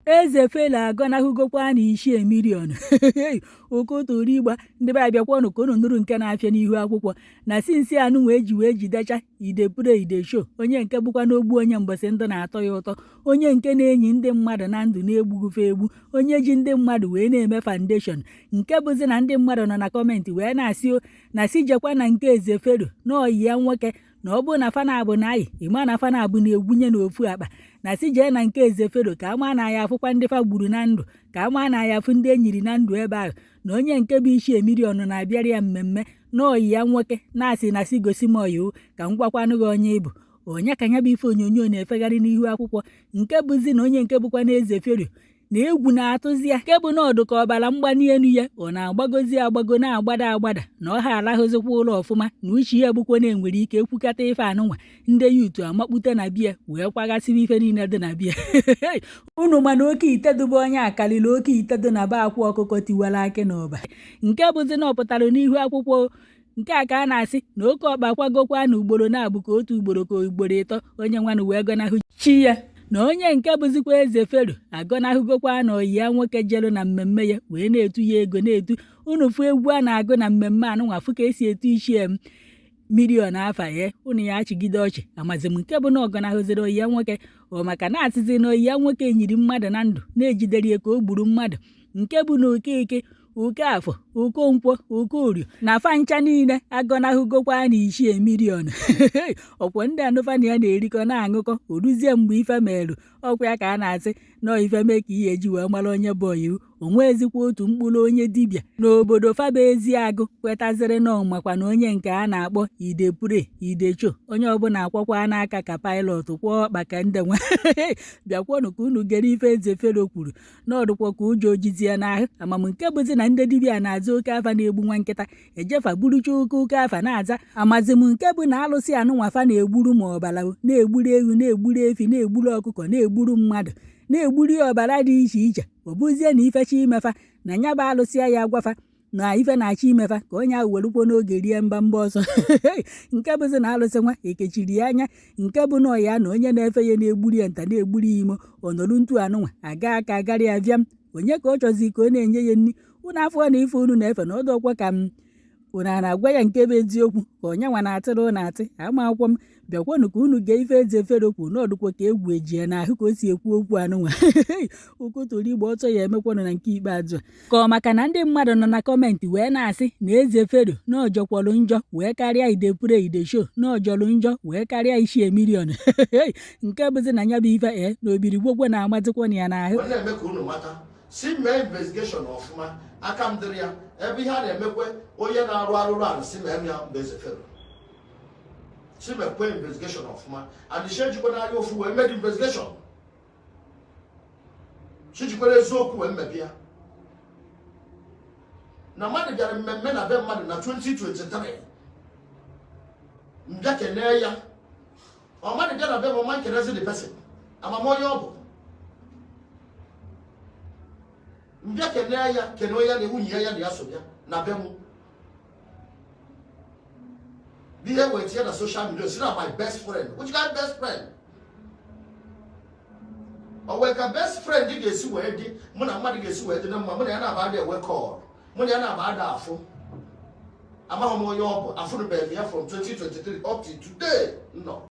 Eze Fero agọnahụgokwa na Ichie Million ụkụtụrụ igba. Ndị be abịakwanụ ka unu nụrụ nke na-afịa n'ihu akwụkwọ na since anụnwa eji wee jidecha I dey play I dey show, onye nke bụkwa n'ogbu onye mbọsị ndụ na-atọ ya ụtọ, onye nke na-enyi ndị mmadụ na ndụ na-egbugufe egbu, onye ji ndị mmadụ wee na-eme foundation, nke bụzi na ndị mmadụ nọ na comment wee na-asị o na si jekwa na nke Eze Fero na ọyi ya nwoke, na ọ bụrụ na fana bụ na ayị ịma na fana bụ na-egwunye n'ofu akpa, na si jee na nke Eze Fero ka ama na ya afụkwa ndị fa gburu na ndụ, ka ama na ya afụ ndị enyiri na ndụ ebe ahụ, na onye nke bụ Ichie Million na-abịara ya mmemme na ọyi ya nwoke na-asị na si gosi m ọyi ka m gwakwanụ gị onye ịbụ onye. Ka ya bụ ife onyonyo na-efegharị n'ihu akwụkwọ, nke bụzi na onye nke bụkwa na Eze Fero na egwu na-atụzi ya, nke bụ na ọdụ ka ọbara mgbali elu ya ọ na-agbagozi agbago na-agbada agbada, na ọ ha alahụzikwa ụlọ ọfụma, na uche ya bụkwa na enwere ike ekwukata ife anụnwa ndị youth amakpute na bia wee kwagasịrị ife niile dị na bia unu. Mana oke ite dụba onye akarịrị oke ite dị na be akwa ọkụkọ tiwara akị na ụba, nke bụzi na ọ pụtara n'ihu akwụkwọ nke a ka a na-asị na oke ọkpa kwagokwa na ugboro na-abụ ka otu ugboro ka ugboro ịtọ onye nwanụ wee gọnahụ chi ya, na onye nke bụzikwa Eze Fero agọnahụgokwa na oyi ya nwoke jelu na mmemme ya wee na-etu ya ego na-etu unu. Fụ egwu a na-agụ na mmemme anụnwa, fụ ka esi etu Ichie Million afa ya, unu ya achịgide ọchị. Amazi m nke bụ na ọ gọnahụziri oyi ya nwoke ọ maka na asịzi na oyi ya nwoke nyiri mmadụ na ndụ na-ejidere ya ka o gburu mmadụ, nke bụ na Okeke, Okafọ, Okonkwo, Okorio na fancha niile agọnahụgokwa na Ichie Million. Ọkwọ ndị anụfana ya na-erikọ na-aṅụkọ oruzie mgbe ife merụ ọkwa ya ka a na-asị nọọ ife mee ka ihe eji wee mara onye bụ oyiwu. Onwezikwa otu mkpụrụ onye dibịa n'obodo faba Eziagụ kwetaziri na ọmakwa na onye nke a na-akpọ I dey play I dey show, onye ọbụla akwọkwa n'aka ka pilot kwọọ ọkpa ka ndị nwe. Bịakwanụ ka unu gere ife Eze Fero kwuru n'ọdụkwa ka ụjọ ojizi ya n'ahụ. Amam nke bụzi na ndị dibịa na-aza oke afa na-egbu nwa nkịta ejefa burucha oke oke afa na-aza. Amazi m nke bụ na alụsị anụnwafa na-egburu ma ọbara, na-egburu ewu, na-egburu efi, na-egburu ọkụkọ, na-egburu mmadụ, na-egburu ya ọbara dị iche iche. Ọ bụzie na ifecha imefa na nya bụ alụsị ya agwafa na ife na-achọ imefa ka onye ahụ werukwo n'oge rie mbamba ọsọ, nke bụzi na alụsị nwa ekechiri ya anya, nke bụ na ọya na onye na-efe ya na-egburu ya nta, na-egburu ya imo ọnọrụ ntu anụnwa aga aka agara ya bịam onye ka ọ chọzi ka ọ na-enye ya nri. Unu afọ na ife unu na-efe na ọdụ ọkwa ka m unu a na-agwa ya nke bụ eziokwu ka onye nwa na-atịrị unu atị ama akwụkwọ m. Bịakwanụ ka unu gee ife Eze Fero kwuru n'ọdụkwa ka egwu ejie n'ahụ ka o si ekwu okwu anụnwa ụkụtụrụ igbe ọtọ ya emekwanụ na nke ikpeazụ a, ka ọ maka na ndị mmadụ nọ na comment wee na-asị na Eze Fero na ọjọkwọrọ njọ wee karịa I dey play I dey show, na ọjọrọ njọ wee karịa Ichie Million, nke bụzi na ya bụ ife e na obiri gwogwo na-amazikwa ya n'ahụ. Ọ na-eme ka unu mata si mee investigation ọfụma. Aka m dịrị ya ebe ihe a na-emekwe onye na-arụ arụrụ ala si mee ya mgbe Eze Fero si mekwe investigation ọfụma and si ejikwa n'anya ofu wee mee investigation, si jikwara eziokwu wee mmebi ya na mmadụ bịara mmemme na be mmadụ na 2023 mbịa kenee ya. Ọ mmadụ bịa na be m ọma nkenezi the person amam onye ọ bụ mbịa kenee ya, kenee ya na nwunye ya, ya na ya so bịa na be m. Ihe wee tinye na social media si na my best friend. Which kind best friend? O wee ka best friend ga-esi wee dị mụ na mmadụ ga-esi wee dị na mma, mụ na ya na-aba ada enwe call, mụ na ya na-aba ada afụ, amaghị m onye ọ bụ, afụrụbeghị m ya from 2023 up to today nọ.